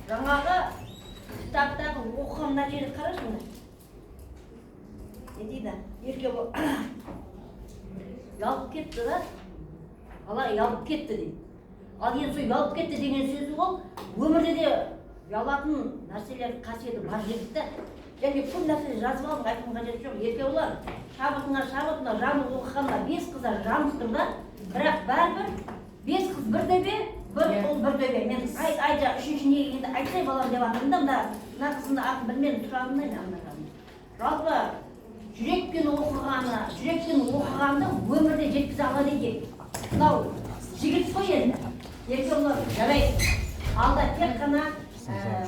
Жаңағы кітаптағы оқыған мына жерді қарашы, мына не дейді? Ерке ұялып кетті да, бала ұялып кетті дейді. Ал енді сол ұялып кетті деген сөзі, ол өмірде де ұялатын нәрселер, қасиеті бар жігіт та. Және көп нәрсе жазып алдық, айтудың қажеті жоқ. Еркебұлан, шабытыңа шабыт, мына жамық оқығанда бес қыздар жамық тұр да, бірақ бәрібір бес қыз бір төбе, бір ұл бір төбе. Мен айт, айт, жаңа үшінші неге енді айтсай, балам, деп жатырмын да. Мына қыздың атын білмедім, сұрадым да мен ана. Жалпы жүрекпен оқығаны, жүрекпен оқығанды өмірде жеткізе алады екен. Мынау жігіт қой енді, Еркебұлан. Жарайды, алда тек қана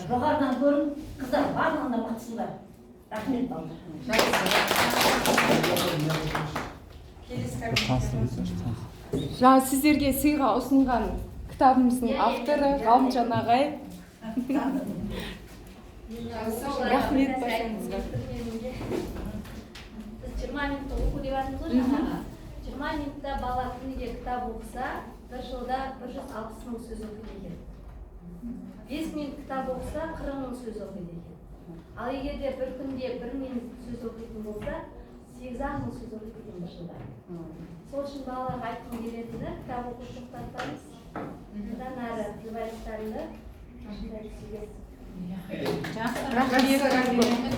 жоғарыдан көрін. Қыздар, барлығында мықтысыңдар. Рахмет, балалар. Келесі. Жаңа сіздерге сыйға ұсынған кітабымыздың авторы Ғалымжан ағай. Рахмет баршаңызға. Біз 20 минутта оқу деп жатырмыз ғой жаңағы. 20 минутта бала күніге кітап оқыса, бір жылда 160 000 сөз оқиды екен. 5 минут кітап оқыса, 40 000 сөз оқиды екен. Ал егер де бір күнде бір минут сөз оқитын болса, 8-ақ мың сөз оқиды екен бір жылда. Сол үшін балаларға айтқым келетіні: кітап оқуды тоқтатпаймыз, одан әрі прибавкаларды ашындай түсуге. Жақсы. Рахмет. Рахмет.